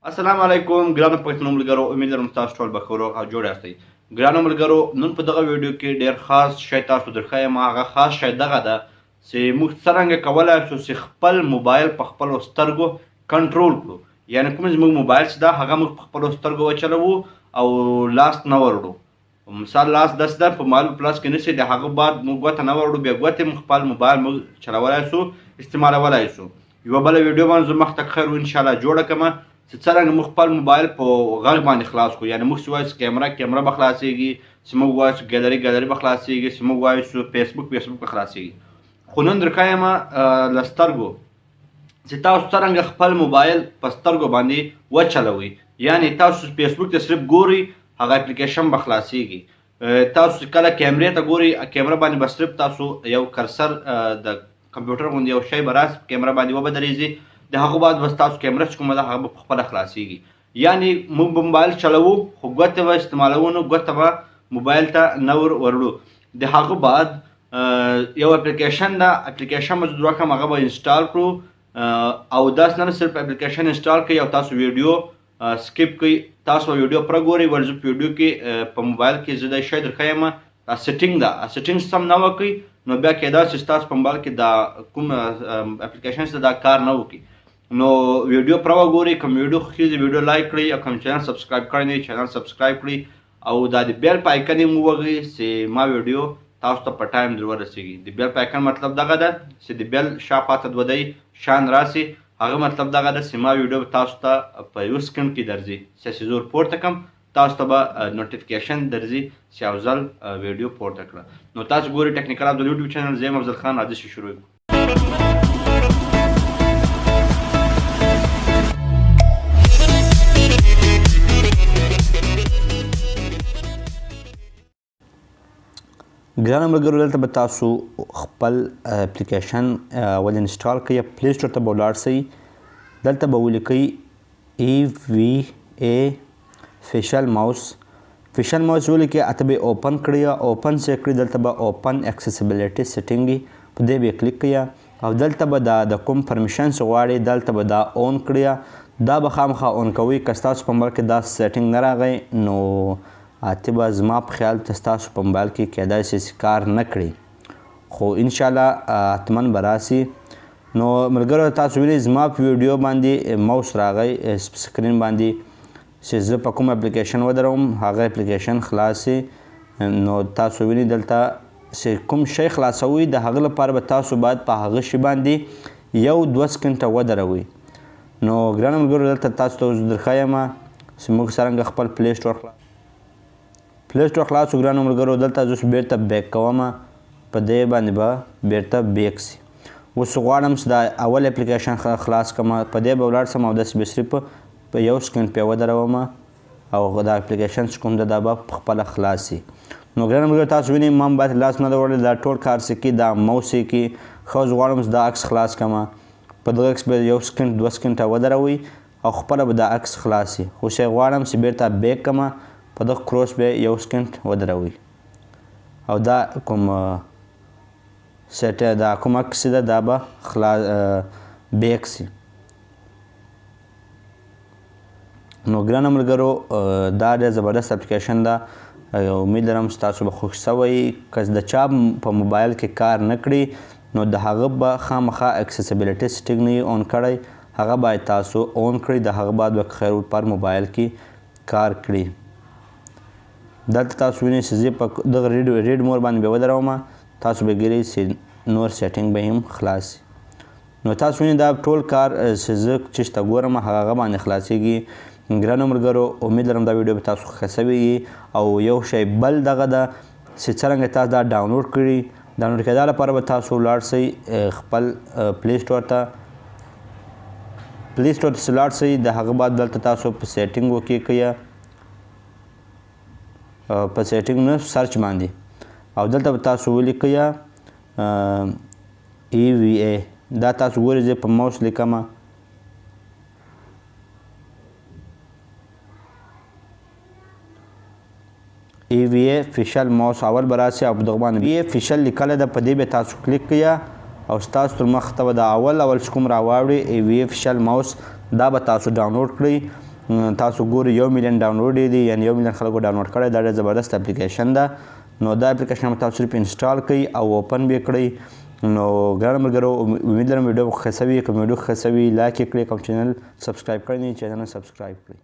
السلام علیکم ګرانو پښتنو ملګرو، امید لرم تاسو ټول به ښه روغ او جوړ یاستئ. ګرانو ملګرو، نن په دغه ویډیو کې ډیر خاص شی تاسو درښایم. هغه خاص شی دغه ده چې موږ څرنګه کولای شو چې خپل موبایل په خپلو سترګو کنټرول کړو، یعنی کوم زموږ موبایل چې ده هغه موږ په خپلو سترګو وچلوو او لاس نه وروړو. مثال لاس داسې ده په موبایل په لاس کې نیسي، د هغه بعد موږ ګوته نه وروړو، بیا ګوتې موږ خپل موبایل موږ چلولای شو، استعمالولای شو. یوه بله ویډیو باندې زه مخته خیر و انشاءالله جوړه کړم چې څرنګه موږ خپل موبایل په غږ باندې خلاص کړو. یعنی موږ چې وایو چې کیمره به خلاصېږي، چې موږ وایو چې ګالري به خلاصېږي، چې موږ وایو چې فیسبوک به خلاصېږي. خو نن درښایم له سترګو چې تاسو څرنګه خپل موبایل په سترګو باندې وچلوئ. یعنی تاسو فیسبوک ته صرف ګورئ، هغه اپلیکیشن به خلاصېږي. تاسو چې کله کیمرې ته ګورئ، کیمره باندې به صرف تاسو یو کرسر د کمپیوټر غوندې یو شی به راسي، کیمره باندې وبدرېږي، د هغه بعد به ستاسو کیمره چې کومه ده هغه به په خپله خلاصېږي. یعنی موږ به موبایل چلوو خو ګوتې به استعمالوو، نو ګوته به موبایل ته نه ور وړو. د هغه بعد یو اپلیکیشن ده، اپلیکیشن به زه درکړم، هغه به انسټال کړو. او داسې نه صرف اپلیکیشن انسټال کړئ او تاسو ویډیو سکیپ کړئ، تاسو به ویډیو پره ګورئ. ول زه په ویډیو کې په موبایل کې زه دا شی درښایم، دا سیټینګ ده، سیټینګ سم نه وکړئ نو بیا کېدای شي ستاسو په موبایل کې دا کوم اپلیکیشن چې دا کار نه وکړي. نو ویډیو پره وګورئ، کوم ویډیو خوښېږي ویډیو لایک کړئ، او کوم چینل سبسکرایب کړی نه چینل سبسکرایب کړئ، او دا د بیل په آیکن یې ووهئ چې ما ویډیو تاسو ته په ټایم در ورسېږي. د بیل په آیکن مطلب دغه ده چې د بیل شاخوا ته دوه دی شان راسي، هغه مطلب دغه ده چې ما ویډیو تاسو ته په یو سکند کې درځي، چې زور پورته کړم تاسو ته به نوټیفیکیشن درځي چې یو ځل ویډیو پورته کړه. نو تاسو ګورئ ټیکنیکل افضل یوټیوب چینل، زه یم افضل خان. راځئ چې شروع کړو. ګرانو ملګرو، دلته به تاسو خپل اپلیکیشن اول انسټال کړئ، پلی سټور ته به ولاړ سئ، دلته به ولیکئ ای وی ای فیشل ماوس. فیشل ماوس ولیکئ، اته به یې اوپن کړئ، اوپن چې کړئ دلته به اوپن اکسیسیبیلیټي سیټینګ وي، په دې به یې کلیک کړئ، او دلته به دا د کوم پرمیشن چې غواړئ دلته به دا اون کړئ. دا به خامخا اون کوئ. که ستاسو په موبایل کې دا سیټینګ نه راغی نو اته به زما په خیال ته ستاسو په موبایل کې کیدای شي چې کار نه کړي، خو انشاءالله حتما به راسي. نو ملګرو تاسو وینئ زما په ویډیو باندې ماوس راغی سکرین باندې چې زه په کوم اپلیکیشن ودروم هغه اپلیکیشن خلاص شي. نو تاسو وینئ دلته چې کوم شی خلاصوئ د هغه لپاره به تاسو باید په هغه شي باندې یو دوه سکنټه ودروئ. نو ګرانو ملګرو دلته تاسو ته اوس درښایم چې موږ څرنګه خپل پلی سټور خلاص پلی سټور خلاص شو. ګرانو ملګرو دلته زه اوس بیرته بیک کوم، په دې باندې به بیرته بیک سي. اوس غواړم چې دا اول اپلیکیشن خلاص کړم، په دې به ولاړ سم او داسې به صرف په یو سکند پې ودروم او دا اپلیکیشن چې کوم ده دا به په خپله خلاص سي. نو ګرانو ملګرو تاسو وینئ ما باید لاس نه ده وړلی، دا ټول کار څه کي دا موس یې کي. ښه اوس غواړم چې دا عکس خلاص کړم، په دغه عکس به یو سکند دوه سکنډه ودروئ او خپله به دا عکس خلاص سي. خو چې غواړم چې بیرته بیک کړم، په دغه کروس به یو سکند ودروئ او دا کوم سیټ دا کوم عکس ده دا به بیک سي. نو ګرانو ملګرو دا ډېر زبردست اپلیکیشن ده، امید لرم چې تاسو به خوښ سوئ. که د چا په موبایل کې کار نه کړي نو د هغه به خامخا اکسیسیبیلیټي سیټینګ نه اون کړی، هغه باید تاسو اون کړئ، د هغه بعد به خیر پر موبایل کې کار کړي. دلته تاسو وینئ چې زه په دغه ریډ مور باندې به ودروم، تاسو به ګورئ چې نور سیټینګ به هم خلاص سي. نو تاسو وینئ دا ټول کار چې زه چېرته ګورم هغه باندې خلاصېږي. ګرانو ملګرو امید لرم دا ویډیو به تاسو ښه سوې وي. او یو شی بل دغه ده چې څرنګه تاسو دا ډاونلوډ کړئ. ډاونلوډ کېدا لپاره به تاسو ولاړ سئ خپل پلی سټور ته، پلی سټور ته چې لاړ سئ د هغه بعد دلته تاسو په سیټینګ وکیکئ، په سیټینګ نه سرچ باندې، او دلته به تاسو ولیکئ ای وی ای. دا تاسو ګورئ زه په ماوس لیکم، ای وی ای فیشل ماوس اول به راسي او په دغه باندې ای فیشل لیکلی ده، په دې به تاسو کلیک کړئ او ستاسو تر مخ ته به دا اول اول چې کوم راواوړي ای وی ای فیشل ماوس دا به تاسو ډاونلوډ کړئ. تاسو ګورئ 1 میلیون ډاونلوډ دی، یعنی 1 میلیون خلکو ډاونلوډ کړی. دا ډېر زبردست اپلیکیشن ده. نو دا اپلیکیشن به تاسو صرف انسټال کړئ او اوپن به کړئ. نو ګرانو ملګرو، امید لرم ویډیو به ښه سوي. که ویډیو ښه سوي، لایک یې کړئ، کوم چینل سبسکرایب کړئ نه، چینل سبسکرایب کړئ.